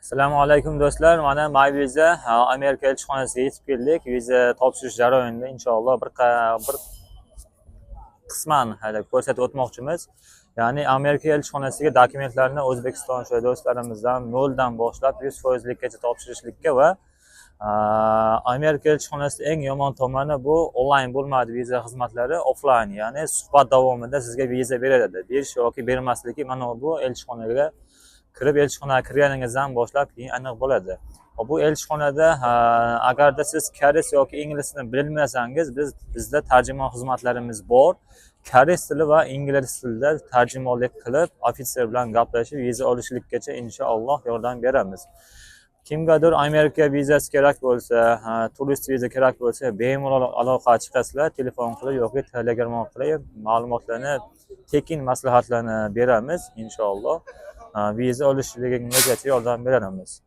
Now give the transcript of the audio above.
Assalomu alaykum, do'stlar. Mana MyVisa Amerika elchixonasiga yetib keldik. Viza topshirish jarayonida inshaalloh bir qisman hali ko'rsatib o'tmoqchimiz. Ya'ni Amerika elchixonasiga dokumentlarni O'zbekiston o'sha do'stlarimizdan noldan boshlab 100 foizlikkacha topshirishlikka va Amerika elchixonasida eng yomon tomoni bu onlayn bo'lmadi viza xizmatlari, offlayn, ya'ni suhbat davomida sizga viza beradi. Berish yoki bermasligi mana bu elchixonaga kirib, elchixonaga kirganingizdan boshlab keyin aniq bo'ladi. Va bu elchixonada agarda siz koreys yoki ingliz tilini bilmasangiz, bizda tarjimon xizmatlarimiz bor. Koreys tili va ingliz tilida tarjimonlik qilib, ofitser bilan gaplashib, viza olishlikkacha inshaalloh yordam beramiz. Kimgadir Amerika vizasi kerak bo'lsa, turist viza kerak bo'lsa, bemalol aloqaga chiqasizlar, telefon qilib yoki Telegram orqali ma'lumotlarni, tekin maslahatlarni beramiz inshaalloh. Viza olishligingigacha yordam beramiz.